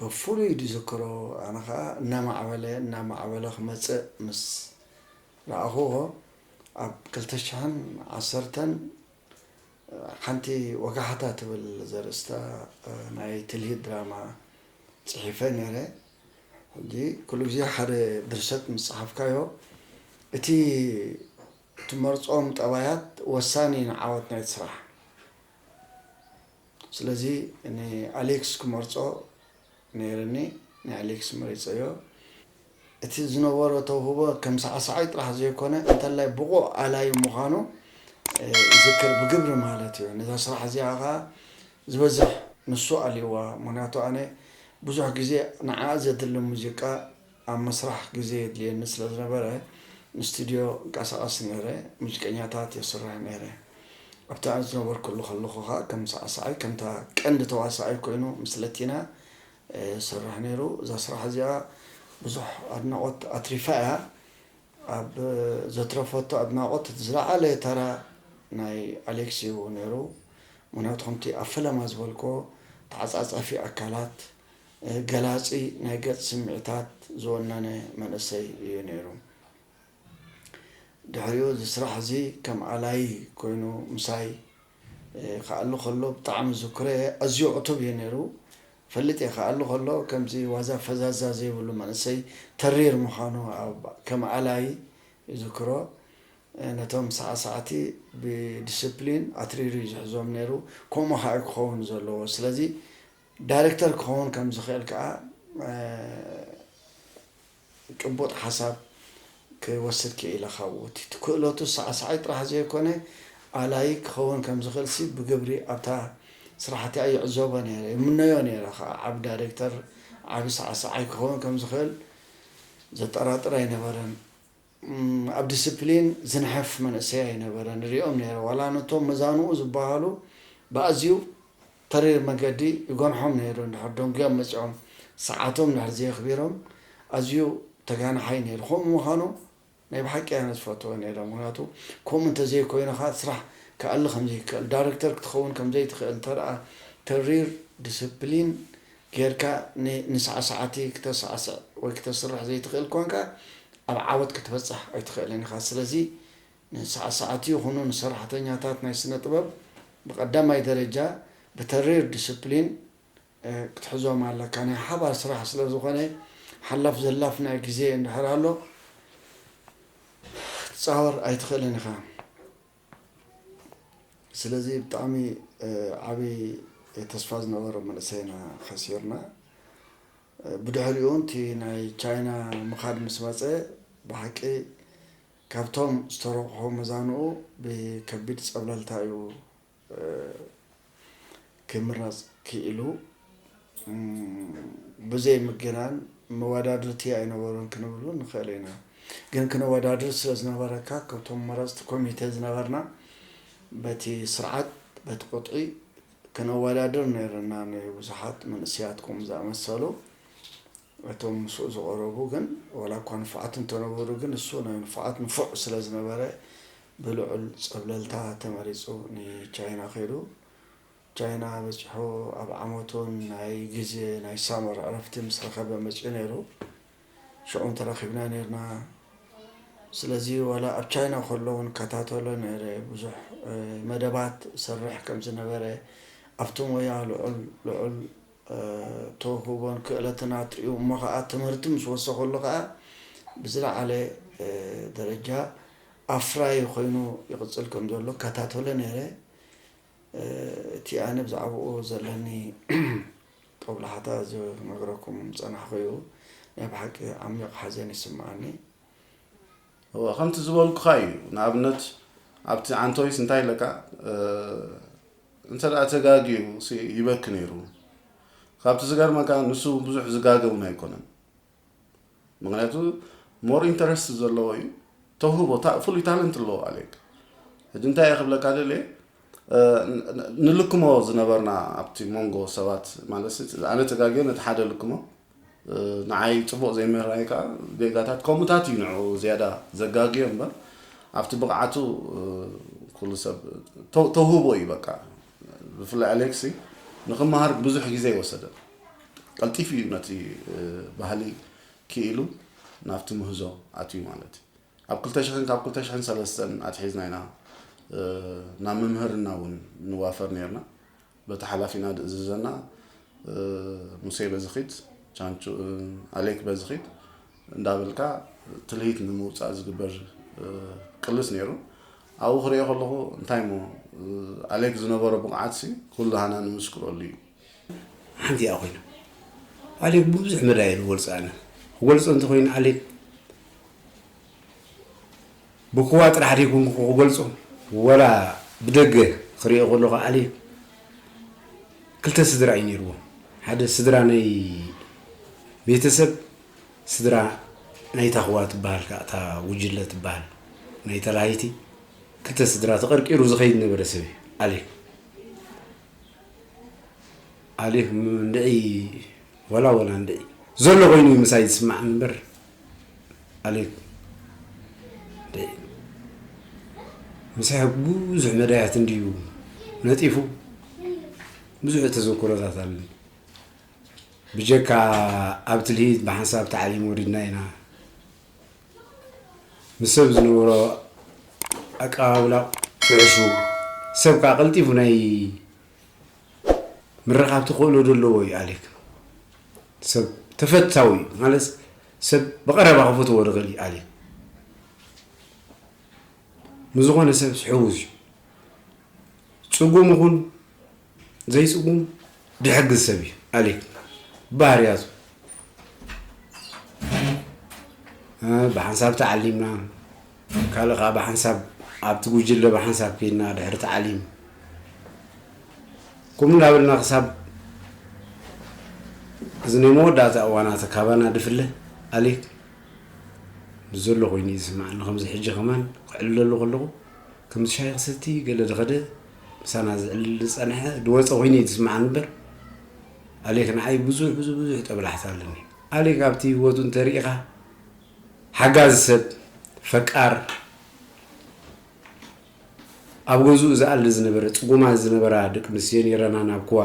ብፍሉይ ዝዝክሮ፣ ኣነ ኸዓ እናማዕበለ እናማዕበለ ክመጽእ ምስ ረኣኹዎ፣ ኣብ ክልተ ሽሕን ዓሰርተን ሓንቲ ወጋሕታ ትብል ዘርእስታ ናይ ትልሂት ድራማ ጽሒፈ ነይረ። ሕጂ ኩሉ ግዜ ሓደ ድርሰት ምስ ጸሓፍካዮ፣ እቲ ትመርጾም ጠባያት ወሳኒ ንዓወት ናይቲ ስራሕ። ስለዚ ንኣሌክስ ክመርጾ ነይርኒ፣ ንኣሌክስ መሪጸዮ። እቲ ዝነበሮ ተውህቦ ከም ሳዕሳዓይ ጥራሕ ዘይኮነ፣ እንተላይ ብቑዕ ኣላይ ምዃኑ፣ እ፣ ይዝክር፣ ብግብሪ ማለት እዩ። ነዛ ስራሕ እዚኣ ኸኣ ዝበዝሕ ንሱ ኣልይዋ። ምኽንያቱ ኣነ ብዙሕ ግዜ ንዓኣ ዘድሊ ሙዚቃ ኣብ መስራሕ ግዜ የድልየኒ ስለ ዝነበረ፣ ንስቱድዮ እንቀሳቐስ ነይረ፣ ሙዚቀኛታት የስርሕ ነይረ። ኣብቲ ኣነ ዝነበርኩሉ ከለኹ ኸኣ ከም ሳዕሳዓይ፣ ከምታ ቀንዲ ተዋሳኣይ ኮይኑ ምስ ለቲና፣ እ፣ ዝሰርሕ ነይሩ። እዛ ስራሕ እዚኣ ብዙሕ ኣድናቖት ኣትሪፋ እያ። ኣብ ዘትረፈቶ ኣድናቖት እቲ ዝለዓለ ተራ ናይ ኣሌክስ እዩ ነይሩ። ምኽንያቱ ከምቲ ኣብ ፈለማ ዝበልክዎ፣ ተዓጻጻፊ ኣካላት፣ እ፣ ገላጺ ናይ ገጽ ስምዒታት ዝወነነ መንእሰይ እዩ ነይሩ። ድሕሪኡ እዚ ስራሕ እዚ ከም ኣላይ ኮይኑ ምሳይ፣ እ፣ ክኣሉ ከሎ ብጣዕሚ ዝክሮ እየ። ኣዝዩ ዕቱብ እዩ ነይሩ። ፈልጥ እየ፣ ክኣሉ ከሎ ከምዚ ዋዛ ፈዛዛ ዘይብሉ መንእሰይ፣ ተሪር ምዃኑ ኣብ፣ ከም ኣላይ ይዝክሮ። እ፣ ነቶም ሳዕሳዕቲ ብዲስፕሊን ኣትሪሩ እዩ ዝሕዞም ነይሩ። ከምኡ ኸዓ እዩ ክኸውን ዘለዎ። ስለዚ ዳይሬክተር ክኸውን ከም ዝኽእል ከኣ፣ እ፣ ጭቡጥ ሓሳብ ክወስድ ክኢለ። ካብኡ እቲ ክእለቱ ሳዕሳዓይ ጥራሕ ዘይኮነ፣ ኣላይ ክኸውን ከም ዝኽእልሲ ብግብሪ ኣብታ ስራሕቲኣ ይዕዘቦ ነይረ፣ ይምነዮ ነይረ ከኣ። ዓቢ ዳይሬክተር፣ ዓቢ ሳዕሳዓይ ክኸውን ከም ዝኽእል ዘጠራጥር ኣይነበረን። እም፣ ኣብ ዲስፕሊን ዝንሕፍ መንእሰይ ኣይነበረን። ንሪኦም ነይረ፣ ዋላ ነቶም መዛንኡ ዝበሃሉ ብኣዝዩ ተሪር መገዲ ይጎንሖም ነይሩ። እንድሕር ደንጉዮም መጺኦም፣ ሰዓቶም እንድሕር ዘየኽቢሮም፣ ኣዝዩ ተጋናሓይ ነይሩ። ከምኡ ምዃኑ ናይ ብሓቂ ኣነ ዝፈትዎ ነይረ። ምኽንያቱ ከምኡ እንተዘይኮይኑ ኸኣ ስራሕ ክኣሊ ከም ዘይከኣል፣ ዳይሬክተር ክትኸውን ከም ዘይትኽእል፣ እንተ ደኣ ተሪር ዲስፕሊን ጌርካ ን-፣ ንሳዕሳዕቲ ክተሳዕስዕ ወይ ክተስርሕ ዘይትኽእል ኮንካ፣ ኣብ ዓወት ክትበጽሕ ኣይትኽእልን ኢኻ። ስለዚ ንሳዕሳዕቲ ይኹኑ ንሰራሕተኛታት ናይ ስነ ጥበብ ብቐዳማይ ደረጃ ብተሪር ዲስፕሊን፣ እ፣ ክትሕዞም ኣለካ። ናይ ሓባር ስራሕ ስለ ዝኾነ፣ ሓላፍ ዘላፍ ናይ ግዜ እንድሕር ኣሎ፣ ክትጻወር ኣይትኽእልን ኢኻ። ስለዚ ብጣዕሚ፣ እ፣ ዓቢ ተስፋ ዝነበሮ መንእሰይ ኢና ከሲርና። እ፣ ብድሕሪኡ እቲ ናይ ቻይና ምኻድ ምስ መጸ፣ ብሓቂ ካብቶም ዝተረቑሑ መዛንኡ ብከቢድ ጸብለልታ እዩ፣ እ፣ ክምረጽ ክኢሉ። እም፣ ብዘይ ምግናን መወዳድርቲ ኣይነበሩን ክንብሉ ንኽእል ኢና። ግን ክነወዳድር ስለ ዝነበረካ፣ ካብቶም መረጽቲ ኮሚቴ ዝነበርና፣ በቲ ስርዓት፣ በቲ ቁጥዒ ክነወዳድር ነይርና፣ ንብዙሓት መንእሰያት ከምኡ ዝኣመሰሉ። እቶም ምስኡ ዝቐረቡ ግን፣ ዋላ እኳ ንፉዓት እንተነበሩ፣ ግን እሱ ናይ ንፉዓት ንፉዕ ስለ ዝነበረ፣ ብልዑል ጸብለልታ ተመሪጹ ንቻይና ከይዱ። ቻይና በጺሑ ኣብ ዓመቱ ናይ ግዜ ናይ ሳመር ዕረፍቲ ምስ ረኸበ መጺኡ ነይሩ። ሽዑ ተራኺብና ነይርና። ስለዚ ዋላ ኣብ ቻይና ከሎ እውን እከታተሎ ነይረ። ብዙሕ፣ እ፣ መደባት ሰርሕ ከም ዝነበረ፣ ኣብቲ ሞያ ልዑል፣ ልዑል፣ እ፣ ተውህቦን ክእለትን ኣትሪኡ፣ እሞ ኸኣ ትምህርቲ ምስ ወሰኸሉ ኸኣ ብዝለዓለ፣ እ፣ ደረጃ ኣፍራዪ ኮይኑ ይቕጽል ከም ዘሎ እከታተሎ ነይረ። እ፣ እቲ ኣነ ብዛዕባኡ ዘለኒ ጦብላሕታ እዚ ክነግረኩም ዝጸናሕኩ እዩ። ናይ ብሓቂ ዓሚቕ ሓዘን ይስምዓኒ። እወ፣ ከምቲ ዝበልኩኻ እዩ። ንኣብነት፣ ኣብቲ ዓንቶይስ እንታይ ኢለካ፣ እ፣ እንተ ደኣ ተጋግዩ ሲ ይበኪ ነይሩ። ካብቲ ዝገርመካ፣ ንሱ ብዙሕ ዝጋገ እውን ኣይኮነን። ምኽንያቱ፣ ሞር ኢንተረስት ዘለዎ እዩ። ተውህቦ፣ ታ-፣ ፍሉይ ታለንት ኣለዎ ኣሌክ። ሕጂ እንታይ እየ ክብለካ ደልየ፣ እ፣ ን-፣ ን-፣ ንልክሞ ዝነበርና ኣብቲ መንጎ ሰባት፣ ማለት፣ ኣነ ተጋግየ ነቲ ሓደ ልክሞ፣ እ፣ ንዓይ ጽቡቕ ዘይምህራይ ከኣ ጌጋታት ከምኡታት እዩ ንዕኡ ዝያዳ ዘጋግዮ እምበር፣ ኣብቲ ብቕዓቱ፣ እ፣ ኩሉ ሰብ ተው-፣ ተውህቦ እዩ በቃ። ብፍላይ ኣሌክሲ ንኽመሃር ብዙሕ ግዜ ኣይወሰደን። ቀልጢፉ እዩ ነቲ ባህሊ ክኢሉ ናብቲ ምህዞ ኣትዩ ማለት እዩ። ኣብ ክልተ ሽሕን ካብ ክልተ ሽሕን ሰለስተን ኣትሒዝና ኢና ናብ ምምህርና እውን ንዋፈር ነርና። በቲ ሓላፊና ዝእዝዘና ሙሴ በዚ ኺድ፣ ቻንቹ፣ ኣሌክ በዚ ኺድ እንዳበልካ ትልሂት ንምውፃእ ዝግበር ቅልስ ነይሩ። ኣብኡ ክሪኦ ከለኹ እንታይ እሞ ኣሌክ ዝነበሮ ብቕዓት ሲ ኩሉ ሃና ንምስክረሉ እዩ። ሓንቲ እያ ኮይና። ኣሌክ ብብዙሕ መዳይ እየ ዝገልፆ ኣነ። ክገልፆ እንተኮይኑ ኣሌክ ብክዋ ጥራሕ ደይኮንኩ ክገልፆ፣ ወላ ብደገ ክሪኦ ከለኹ ኣሌክ ክልተ ስድራ እዩ ነይርዎ። ሓደ ስድራ ናይ ቤተሰብ፣ ስድራ ናይታ ክዋ ትበሃል ከዓ እታ ጉጅለ ትበሃል ናይ ተላሃይቲ ክልተ ስድራ ተቐርቂሩ ዝኸይድ ነበረ ሰብ እዩ ኣሌክ። ኣሌክ እንድዒ ወላ ወላ እንድዒ ዘሎ ኮይኑ እዩ ምሳይ ዝስማዕ እምበር ኣሌክ እንድዒ ምሳይ ብዙሕ መዳያት እንድዩ ነጢፉ ብዙሕ ተዘክሮታት ኣለኒ። ብጀካ ኣብ ትልሂት ብሓንሳብ ተዓሊም ወሪድና ኢና። ምስ ሰብ ዝነበሮ ኣቀባብላ ፍሕሹ፣ ሰብ ከዓ ቀልጢፉ ናይ ምርኻብ ተኽእሎ ዘለዎ እዩ ኣሌክ። ሰብ ተፈታዊ እዩ ማለት ሰብ ብቐረባ ክፈትዎ ዝኽእል እዩ ኣሌክ። ንዝኾነ ሰብ ሕውስ እዩ። ፅጉም ይኹን ዘይፅጉም ድሕግዝ ሰብ እዩ ኣሌክ ባህርያቱ። ብሓንሳብ ተዓሊምና ካልእ ከዓ ብሓንሳብ ኣብቲ ጉጅለ ብሓንሳብ ከይድና ድሕሪ ተዓሊም ከምኡ እናበልና ክሳብ እዚ ናይ መወዳእታ እዋናት ካባና ድፍለ ኣሌክ ብዘሎ ኮይኑ እዩ ዝስማዓኒ። ከምዚ ሕጂ ከማን ክዕልለሉ ከለኹ ከምዚ ሻሂ ክሰቲ ገለ ዝኸደ ምሳና ዝዕልል ዝፀንሐ ዝወፀ ኮይኑ እዩ ዝስማዓኒ እምበር ኣሌክ ንዓይ ብዙሕ ብዙሕ ብዙሕ ጠብላሕታ ኣለኒ። ኣሌክ ኣብቲ ህይወቱ እንተሪኢኻ ሓጋዚ ሰብ፣ ፈቃር፣ ኣብ ገዝኡ ዝኣሊ ዝነበረ ፅጉማት ዝነበራ ደቂ ኣንስትዮ ነይረና ናብ ክዋ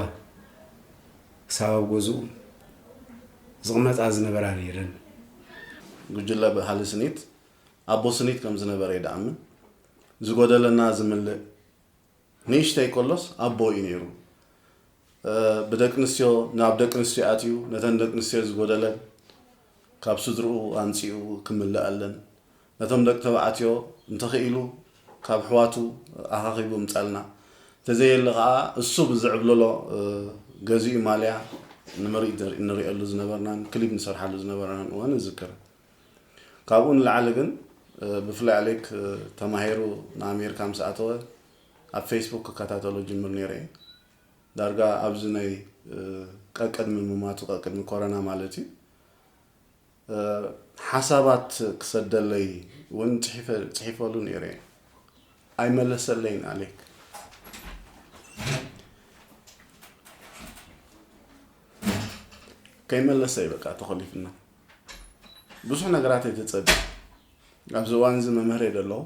ክሳብ ኣብ ገዝኡ ዝቕመጣ ዝነበራ ነይረን። ጉጅለ በሃሊ ስኒት ኣቦ ስኒት ከም ዝነበረ ይድኣምን ዝጎደለና ዝምልእ ንእሽተይ ከሎስ ኣቦ እዩ ነይሩ። ብደቂ ኣንስትዮ ናብ ደቂ ኣንስትዮ ኣትዩ ነተን ደቂ ኣንስትዮ ዝጎደለን ካብ ስድርኡ ኣምፂኡ ክምልኣለን ነቶም ደቂ ተባዕትዮ እንተኽኢሉ ካብ ኣሕዋቱ ኣኻኺቡ ምጻልና፣ እንተዘየለ ኸዓ እሱ ብዝዕብለሎ ገዚኡ ማልያ ንምርኢት ንሪኤሉ ዝነበርናን ክሊፕ ንሰርሓሉ ዝነበርናን እዋን እዝክር። ካብኡ ንላዕሊ ግን ብፍላይ ኣሌክ ተማሂሩ ንኣሜሪካ ምስ ኣተወ ኣብ ፌስቡክ ክከታተሎ ጅምር ነይረ እየ። ዳርጋ ኣብዚ ናይ ቀቅድሚ ምማቱ ቀቅድሚ ኮረና ማለት እዩ ሓሳባት ክሰደለይ እውን ፅሒፈሉ ነይረ። ኣይመለሰለይን ኣሌክ። ከይመለሰ እዩ በቃ ተኾሊፍና። ብዙሕ ነገራት እየ ተፀቢ። ኣብዚ እዋን እዚ መምህር እየ ዘለኹ።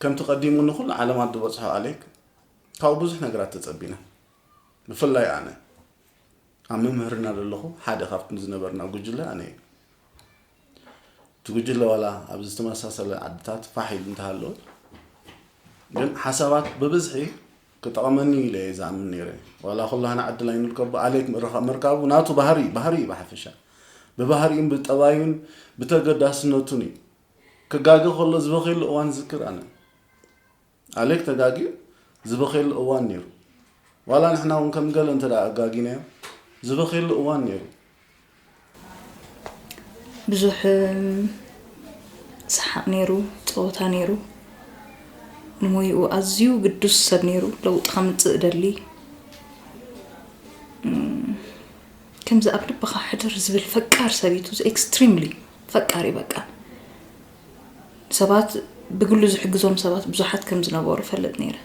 ከምቲ ቀዲሙ ንኹሉ ዓለማት ዝበፅሖ ኣሌክ ካብኡ ብዙሕ ነገራት ተፀቢና። ብፍላይ ኣነ ኣብ መምህርና ዘለኹ ሓደ ካብቲ ዝነበርና ጉጅለ ኣነ እየ። እቲ ጉጅለ ዋላ ኣብ ዝተመሳሰለ ዓድታት ፋሕ ኢሉ እንተሃለወ ግን ሓሳባት ብብዝሒ ክጠቕመኒ ኢለ እየ ዝኣምን ነይረ። ዋላ ኩላህና ዕድል ኣይንርከቦ ኣሌክ ምርኻ- ምርካቡ ናቱ ባህሪ ባህሪ እዩ ብሓፈሻ ብባህሪኡን ብጠባዩን ብተገዳስነቱን እዩ። ክጋገ ከሎ ዝበኸየሉ እዋን ዝክር ኣነ ኣሌክ ተጋግዩ ዝበኸየሉ እዋን ነይሩ። ዋላ ንሕና እውን ከም ገለ እንተ ደኣ ኣጋጊናዮ ዝበኸየሉ እዋን ነይሩ። ብዙሕ ሰሓቕ ነይሩ፣ ፀወታ ነይሩ። ንሞይኡ ኣዝዩ ግዱስ ሰብ ነይሩ፣ ለውጢ ከምፅእ ደሊ። ከምዚ ኣብ ልብኻ ሕድር ዝብል ፈቃር ሰብ እዩ፣ extremely ፈቃር እዩ በቃ። ሰባት ብግሉ ዝሕግዞም ሰባት ብዙሓት ከም ዝነበሩ እፈልጥ ነይረ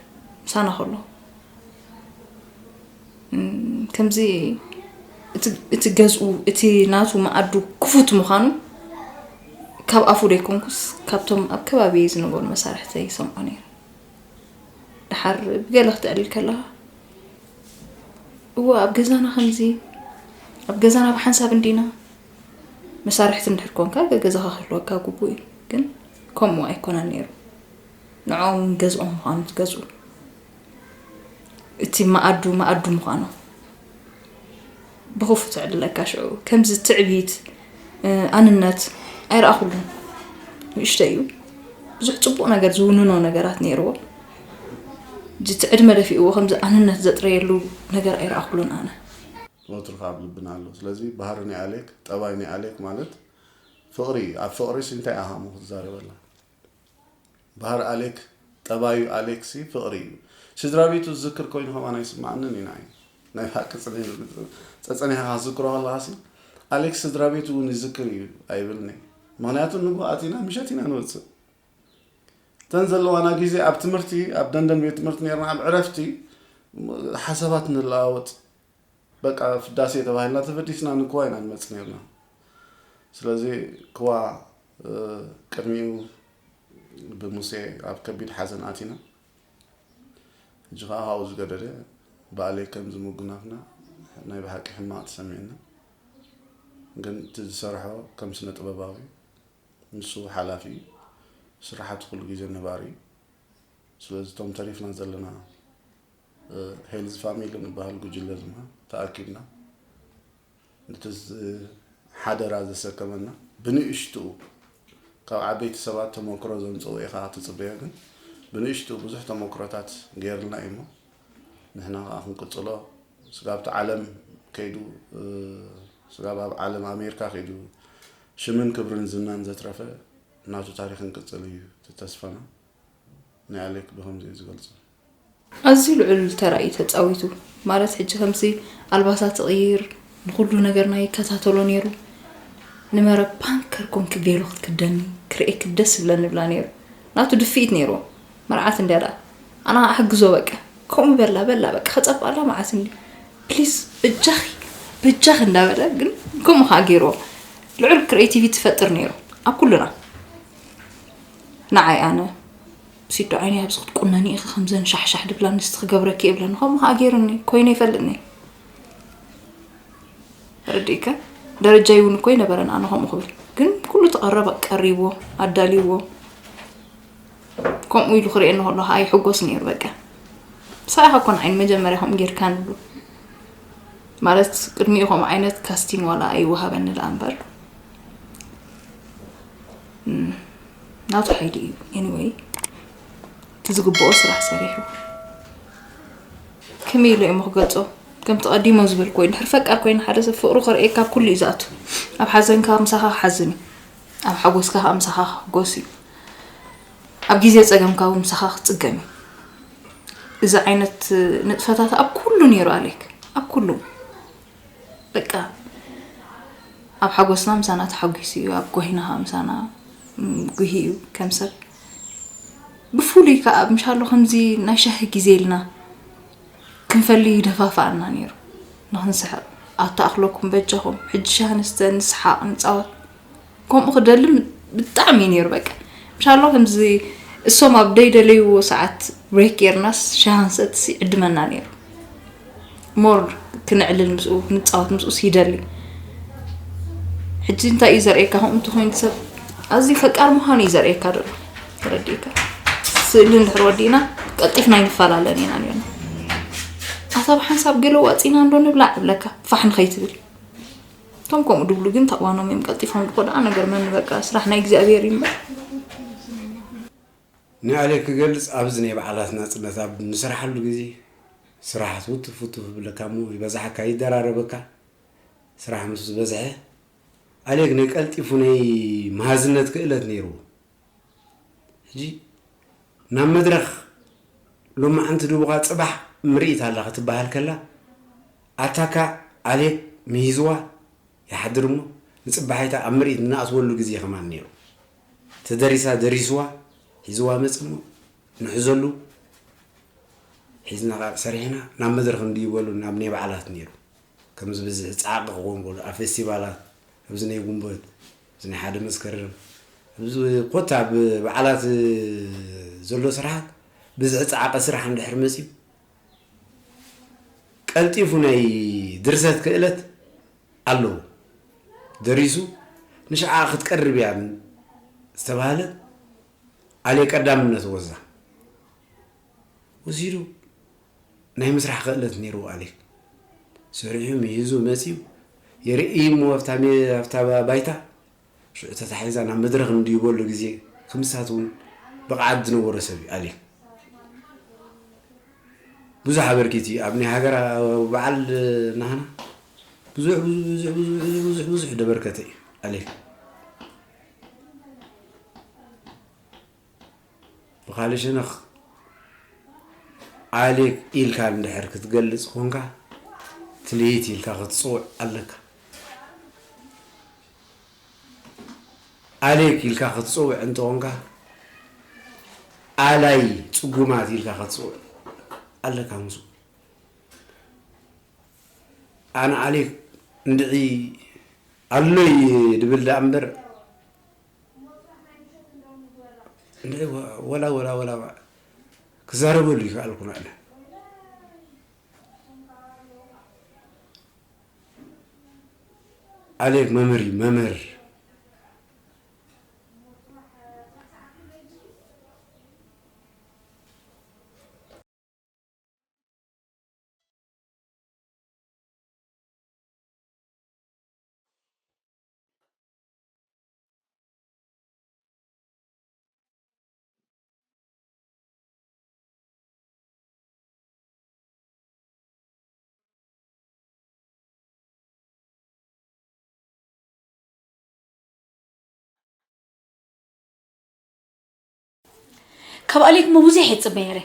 ምሳና ከሎ። ከምዚ እቲ ገዝኡ እቲ ናቱ መኣዱ ክፉት ምዃኑ ካብ ኣፉ ደይኮንኩስ ካብቶም ኣብ ከባቢየ ዝነበሩ መሳርሕተይ ይሰምዖ ነይረ። ደሓር ብገለ ክትዕልል ከለኻ እወ ኣብ ገዛና ከምዚ ኣብ ገዛና ብሓንሳብ እንዲና። መሳርሕቲ እንድሕር ኮንካ ገገዛኻ ክህልወካ ግቡእ እዩ። ግን ከምኡ ኣይኮነን ነይሩ። ንዕኦም ገዝኦም ምዃኑ ትገዝኡ። እቲ መኣዱ መኣዱ ምዃኑ ብኽፉት ትዕልለካ። ሽዑ ከምዚ ትዕቢት፣ ኣንነት ኣይረኣኹሉን። ንእሽተይ እዩ። ብዙሕ ጽቡቕ ነገር ዝውንኖ ነገራት ነይርዎ። እቲ ዕድመ ደፊእዎ ከምዚ ኣንነት ዘጥረየሉ ነገር ኣይረኣኹሉን ኣነ። ወትሩ ካብ ልብና ኣሎ። ስለዚ ባህሪ ናይ ኣሌክ፣ ጠባይ ናይ ኣሌክ ማለት ፍቕሪ እዩ። ኣብ ፍቕሪ ሲ እንታይ ኣሃሙ ክትዛረበላ? ባህሪ ኣሌክ፣ ጠባዩ ኣሌክ ሲ ፍቕሪ እዩ። ስድራ ቤቱ ዝዝክር ኮይኑ ከማን ኣይስምዓንን እዩ ንዓይ። ናይ ብሓቂ ጽን ኢሉ ጸጸኒሕካ ክትዝክሮ ከለኻ ሲ ኣሌክ ስድራ ቤቱ እውን ይዝክር እዩ ኣይብልን እየ። ምኽንያቱ ንግሆ ኣቲና ምሸት ኢና ንወጽእ። እተን ዘለዋና ግዜ ኣብ ትምህርቲ ኣብ ደንደን ቤት ትምህርቲ ነርና ኣብ ዕረፍቲ ሓሳባት ንለዋወጥ። በቃ ፍዳሴ ተባሂልና ተፈዲስና ንክዋ ኢና ንመጽእ ነርና። ስለዚ ክዋ ቅድሚኡ ብሙሴ ኣብ ከቢድ ሓዘን ኣቲና። ሕጂ ከዓ ካብኡ ዝገደደ ብኣሌ ከም ዝምጉናፍና ናይ ብሓቂ ሕማቕ ተሰሚዕና። ግን እቲ ዝሰርሖ ከም ስነ ጥበባዊ ንሱ ሓላፊ እዩ። ስራሓቱ ኩሉ ግዜ ነባሪ እዩ። ስለዚ እቶም ተሪፍና ዘለና ሄልዝ ፋሚሊ ንበሃል ጉጅለ ድማ ተኣኪብና ነቲ ሓደራ ዘሰከመና ብንእሽትኡ ካብ ዓበይቲ ሰባት ተመክሮ ዘምፅኡ ኢኻ ትፅበዮ፣ ግን ብንእሽትኡ ብዙሕ ተመክሮታት ገይርልና እዩ እሞ ንሕና ከዓ ክንቅፅሎ ስጋብቲ ዓለም ከይዱ ስጋብ ኣብ ዓለም ኣሜሪካ ከይዱ ሽምን ክብርን ዝናን ዘትረፈ ናቱ ታሪክ ክንቅፅል እዩ ተስፋና። ናይ ኣሌክ ብኸምዚ እዩ ዝገልጾ። ኣዝዩ ልዑል ተራ እዩ ተጻዊቱ። ማለት ሕጂ ከምዚ ኣልባሳት ይቕይር፣ ንኹሉ ነገርና ይከታተሎ ነይሩ። ንመረብ ፓንከር ኮንኪ ቬሎ ክትክደኒ ክርእየኪ ደስ ዝብለኒ ይብላ ነይሩ። ናቱ ድፍኢት ነይርዎ። መርዓት እንድያ ደኣ። ኣነ ኣሕግዞ በቃ። ከምኡ በላ በላ በቃ ከጸብቓላ መዓት እንዲ ፕሊስ በጃኺ በጃኺ እንዳበለ ግን ከምኡ ከዓ ገይርዎ። ልዑል ክሬቲቪቲ ይፈጥር ነይሩ ኣብ ኩሉና። ንዓይ ኣነ ሲዶ ዓይነይ ኣብዚ ክትቁነኒ ኢኺ ከምዘን ሻሕሻሕ ድብላ ንስቲ ክገብረኪ እብለኒ ከምኡ ከዓ ገይሩኒ ኮይነ ይፈልጥኒ ተረዲእከ ደረጃይ እውን እኮ ይነበረን ኣነ ከምኡ ክብል ግን ኩሉ ተቐረበ ቀሪብዎ ኣዳልይዎ ከምኡ ኢሉ ክርእየኒ ከሎ ከዓ ይሕጎስ ነይሩ በቃ ሳኻ እኮ ንዓይ ንመጀመርያ ከምኡ ጌርካ ንብሉ ማለት ቅድሚኡ ከምኡ ዓይነት ካስቲን ዋላ ኣይወሃበኒ ደኣ እምበር ናቱ ሓይሊ እዩ anyway እቲ ዝግብኦ ስራሕ ሰሪሑ ከመይ ኢለ እሞ ክገልፆ ከምቲ ቀዲሞ ዝበልኩ ወይ ድሕር ፈቃር ኮይኑ ሓደ ሰብ ፍቅሩ ከርእየካ ኣብ ኩሉ እዩ ዝኣቱ ኣብ ሓዘንካ ምሳኻ ክሓዝን እዩ ኣብ ሓጎስካ ከዓ ምሳኻ ክሕጎስ እዩ ኣብ ግዜ ፀገምካ እውን ምሳኻ ክፅገም እዩ እዚ ዓይነት ንጥፈታት ኣብ ኩሉ ነይሩ ኣሌክ ኣብ ኩሉ በቃ ኣብ ሓጎስና ምሳና ተሓጒሱ እዩ ኣብ ጓሂና ከዓ ምሳና ጉሂ እዩ ከም ሰብ ብፍሉይ ከዓ ምሻሎ ከምዚ ናይ ሻሂ ግዜ ኢልና ክንፈሊ ይደፋፍኣና ነይሩ ንክንስሕቕ ኣተኣኽለኩም በጃኹም ሕጂ ሻሂ ንስተ ንስሓቕ ንፃወት ከምኡ ክደሊ ብጣዕሚ እዩ ነይሩ በቃ ምሻሎ ከምዚ እሶም ኣብ ደይደለይዎ ሰዓት ብሬክ ጌርናስ ሻሂ ንሰቲ ዕድመና ነይሩ ሞር ክነዕልል ምስኡ ክንፃወት ምስኡስ ይደሊ ሕጂ እንታይ እዩ ዘርእየካ ከምኡ እንተኮይኑ ሰብ ኣዝዩ ፈቃር ምዃኑ እዩ ዘርእየካ ዘሎ ተረዲእካ ስእሊ እንድሕር ወዲእና ቀልጢፍና ኣይንፈላለን ኢና ኒና ኣታ ብሓንሳብ ገለ ዋፂና እንዶ ንብላዕ እብለካ ፋሕ ንኸይትብል እቶም ከምኡ ድብሉ ግን ተእዋኖም እዮም ቀልጢፎም ድኮ ደኣ ነገር መን በቃ ስራሕ ናይ እግዚኣብሔር እዩ እምበር ንኣሌ ክገልጽ ኣብዚ ናይ በዓላት ናጽነት ኣብ ንስርሓሉ ግዜ ስራሓት ውትፍ ውትፍ ይብለካ እሞ ይበዝሓካ ይደራረበካ ስራሕ ምስ ዝበዝሐ ኣሌክ ናይ ቀልጢፉ ናይ መሃዝነት ክእለት ነይርዎ ሕጂ ናብ መድረኽ ሎማዓንቲ ድቡኻ ጽባሕ ምርኢት ኣላ ክትበሃል ከላ ኣታካ ኣሌክ ምሂዝዋ ይሓድር እሞ ንጽባሒታ ኣብ ምርኢት ንኣትወሉ ግዜ ከማን ነይሩ ተደሪሳ ደሪስዋ ሒዝዋ መጽ እሞ ንሕዘሉ ሒዝና ከዓ ሰሪሕና ናብ መድረኽ እንድይበሉ ናብ ናይ በዓላት ነይሩ ከምዚ ብዝሒ ፃዕቂ ክኾን በሉ ኣብ ፌስቲቫላት ኣብዚ ናይ ጉንበት እዚ ናይ ሓደ መስከረም ኣብዚ ኮታ ብበዓላት ዘሎ ስራሓት ብዝሒ ፃዕቂ ስራሕ እንድሕር መፅዩ ቀልጢፉ ናይ ድርሰት ክእለት ኣለዎ። ደሪሱ ንሽዓ ክትቀርብ እያ ዝተባህለ ኣሌ ቀዳምነት ወዛ ወሲዱ። ናይ ምስራሕ ክእለት ነይርዎ ኣሌ። ሰሪሑ ምሂዙ መፂኡ የርኢ እሞ ኣብታ ሜ-፣ ኣብታ ባ-፣ ባይታ ሽዑ ተታሒዛ ናብ መድረኽ እንድይበሉ ግዜ ክምሳት እውን ብቕዓት ዝነበሮ ሰብ እዩ ኣሌ። ብዙሕ ኣበርኪት እዩ ኣብ ናይ ሃገር በዓል ናህና ብዙሕ ብዙሕ ብዙሕ ብዙሕ ብዙሕ ብዙሕ ደበርከተ እዩ ኣሌ። ብኻልእ ሸነኽ ኣሌክ ኢልካ እንድሕር ክትገልጽ ኮንካ ትልሂት ኢልካ ክትጽውዕ ኣለካ። ኣሌክ ኢልካ ክትጽውዕ እንተኾንካ ኣላይ ጽጉማት ኢልካ ክትጽውዕ ኣለካ። ምስ ኣነ ኣሌክ እንድዒ ኣሎይ ድብል ደኣ እምበር እንድዒ ወላ ወላ ወላ ክዛረበሉ ይከኣልኩን ኣነ። ኣሌክ መምህር እዩ፣ መምህር። ካብ ኣሌክ እሞ ብዙሕ እየ ዝፅበ ነይረ።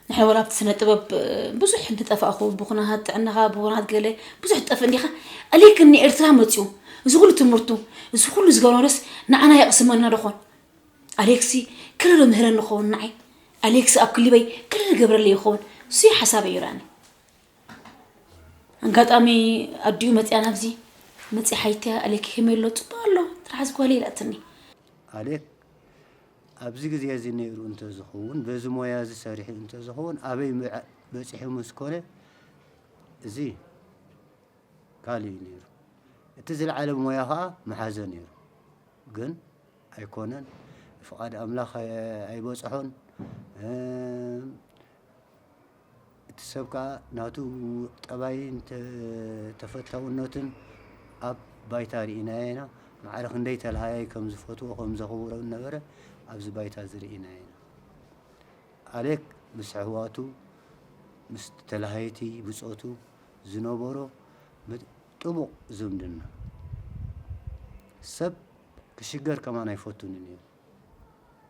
ንሕና ወላ ኣብቲ ስነ ጥበብ ብዙሕ እንተጠፋእኹ ብኹናት ጥዕናኻ ብኹናት ገለ ብዙሕ ትጠፍእ እንዲኻ። ኣሌክ ንኤርትራ መፂኡ እዚ ኩሉ ትምህርቱ እዚ ኩሉ ዝገበረስ ንዓና የቕስመና ዶ ኾን? ኣሌክሲ ክልል ምህረኒ ኸውን ንዓይ ኣሌክሲ ኣብ ክሊበይ ክልል ገብረለይ ይኸውን። እሱ ሓሳብ እዩ ራኒ ኣጋጣሚ ኣዲኡ መፅያ ናብዚ መፅያ ሓይትያ ኣሌክ ከመይ ኣሎ ፅቡቅ ኣሎ ጥራሕ ዝጓለ ኢላትኒ። ኣሌክ ኣብዚ ግዜ እዚ ነይሩ እንተዝኸውን በዚ ሞያ እዚ ሰሪሑ እንተዝኸውን ኣበይ ምዕ- በፂሑ ምስ ኮነ እዚ ካልእ እዩ ነይሩ። እቲ ዝለዓለ ሞያ ኸዓ ምሓዘ ነይሩ። ግን ኣይኮነን። ፍቓድ ኣምላኽ ኣይ- ኣይበፅሖን። እም፣ እቲ ሰብ ከኣ ናቱ ጠባይን ተ- ተፈታውነትን ኣብ ባይታ ርኢናዮ ኢና። ማዕረ ክንደይ ተለሃያይ ከም ዝፈትዎ ከም ዘኽብሮ ነበረ ኣብዚ ባይታ እዚ ርኢናዮ ኢና። ኣሌክ ምስ ኣሕዋቱ ምስ ተለሃይቲ ብጾቱ ዝነበሮ ምጥ- ጥቡቕ ዝምድና። ሰብ ክሽገር ከማን ኣይፈቱን እዩ።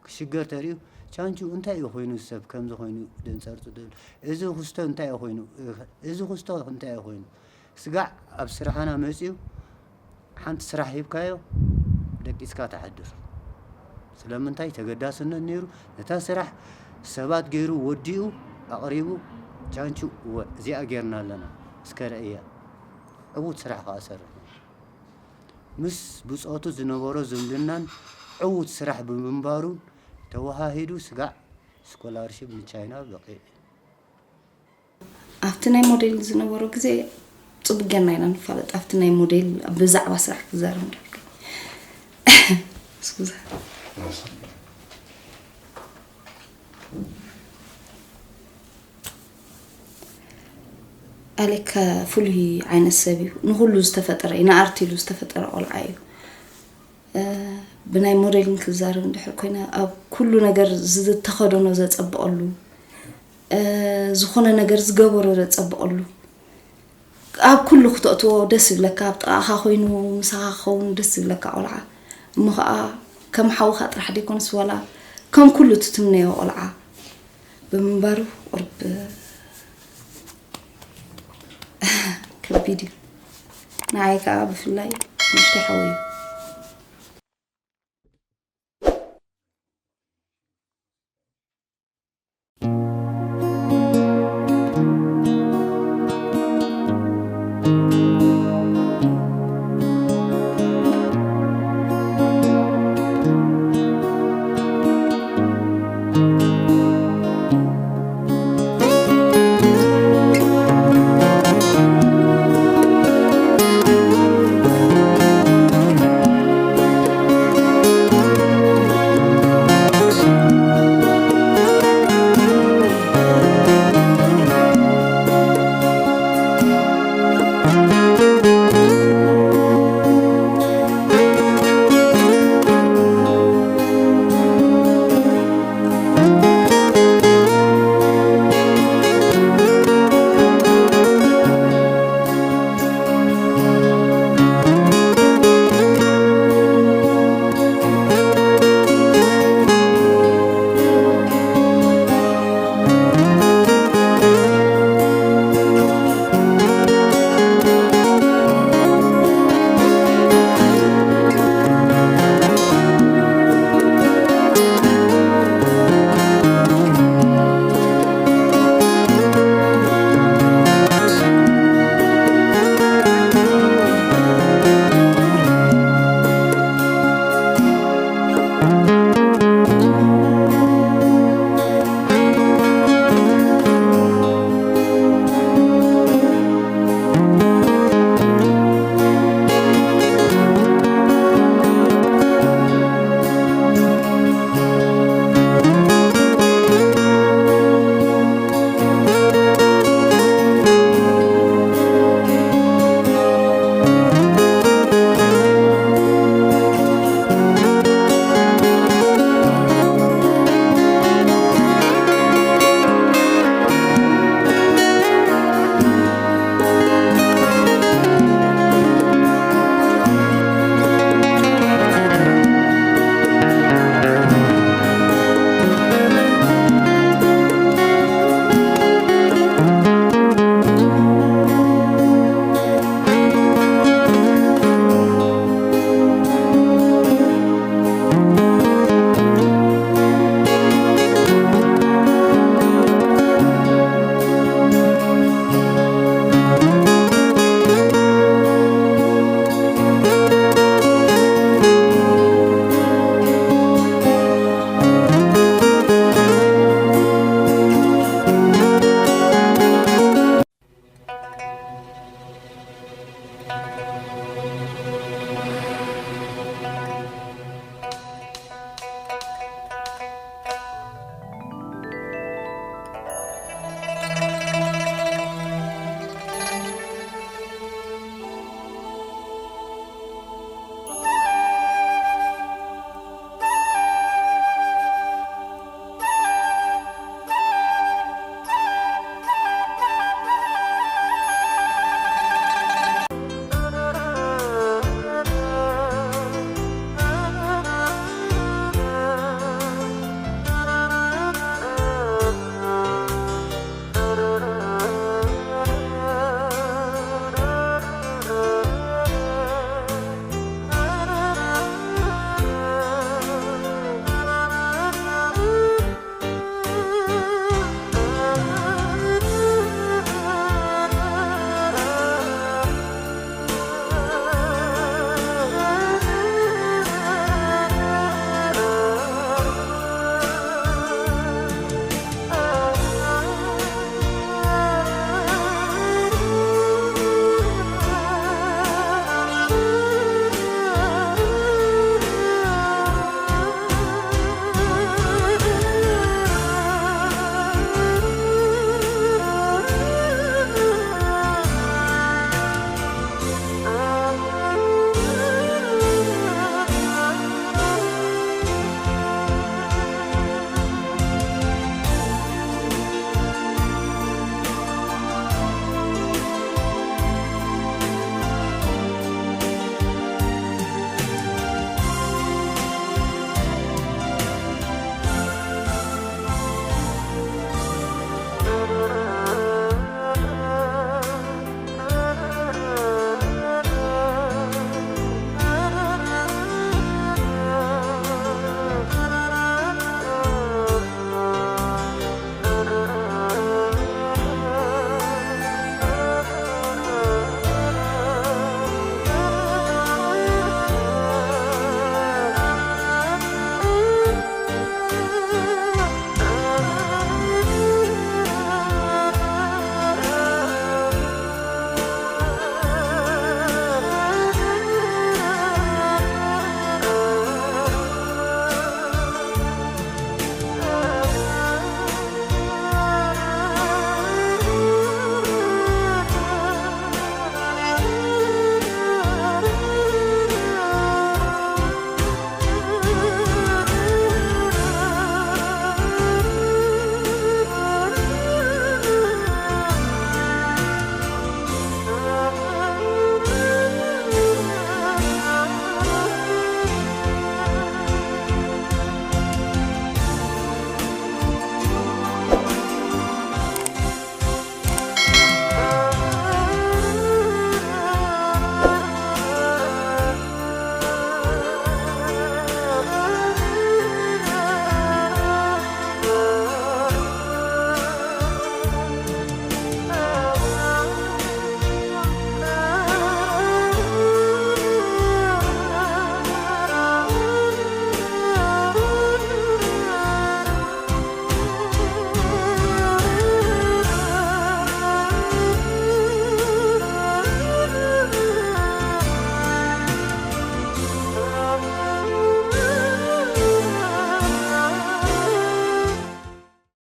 ክሽገር ተርእዩ ቻንቹ እንታይ እዩ ኮይኑ ሰብ ከምዚ ኮይኑ ደንጸርጽ ደሎ? እዚ ክስቶ እንታይ እዩ ኮይኑ? እዚ ክስቶ እንታይ እዩ ኮይኑ? ስጋዕ ኣብ ስራሕና መጺኡ ሓንቲ ስራሕ ሂብካዮ ደቂስካ ትሓድር። ስለምንታይ ተገዳስነት ነይሩ ነታ ስራሕ ሰባት ገይሩ ወዲኡ ኣቕሪቡ ቻንቹ እወ እዚኣ ጌርና ኣለና እስከ ረእያ ዕዉት ስራሕ ከኣ ሰርሕ። ምስ ብጾቱ ዝነበሮ ዝምድናን ዕዉት ስራሕ ብምንባሩን ተወሃሂዱ ስጋዕ ስኮላርሺፕ ንቻይና በቒዑ። ኣብቲ ናይ ሞዴል ዝነበሮ ግዜ ጽቡቅ ጌርና ኢና ንፋለጥ ኣብቲ ናይ ሞዴል ብዛዕባ ስራሕ ክዛረብ እንዳልኩ ስኩዛ ኣሌክ ፍሉይ ዓይነት ሰብ እዩ ንኩሉ ዝተፈጠረ እዩ ንኣርት ኢሉ ዝተፈጠረ ቆልዓ እዩ ብናይ ሞዴሊን ክዛረብ እንድሕር ኮይነ ኣብ ኩሉ ነገር ዝተኸደኖ ዘፀብቐሉ ዝኾነ ነገር ዝገበሮ ዘፀብቐሉ ኣብ ኩሉ ክተእትዎ ደስ ይብለካ ኣብ ጥቓኻ ኮይኑ ምሳኻ ክኸውን ደስ ይብለካ ቆልዓ እሞ ከዓ ከም ሓውኻ ጥራሕ ደይኮነስ ዋላ ከም ኩሉ ትትምነዮ ቆልዓ ብምንባሩ ቁርብ ከቢድ እዩ ንዓይ ከዓ ብፍላይ ንእሽተይ ሓወይ እዩ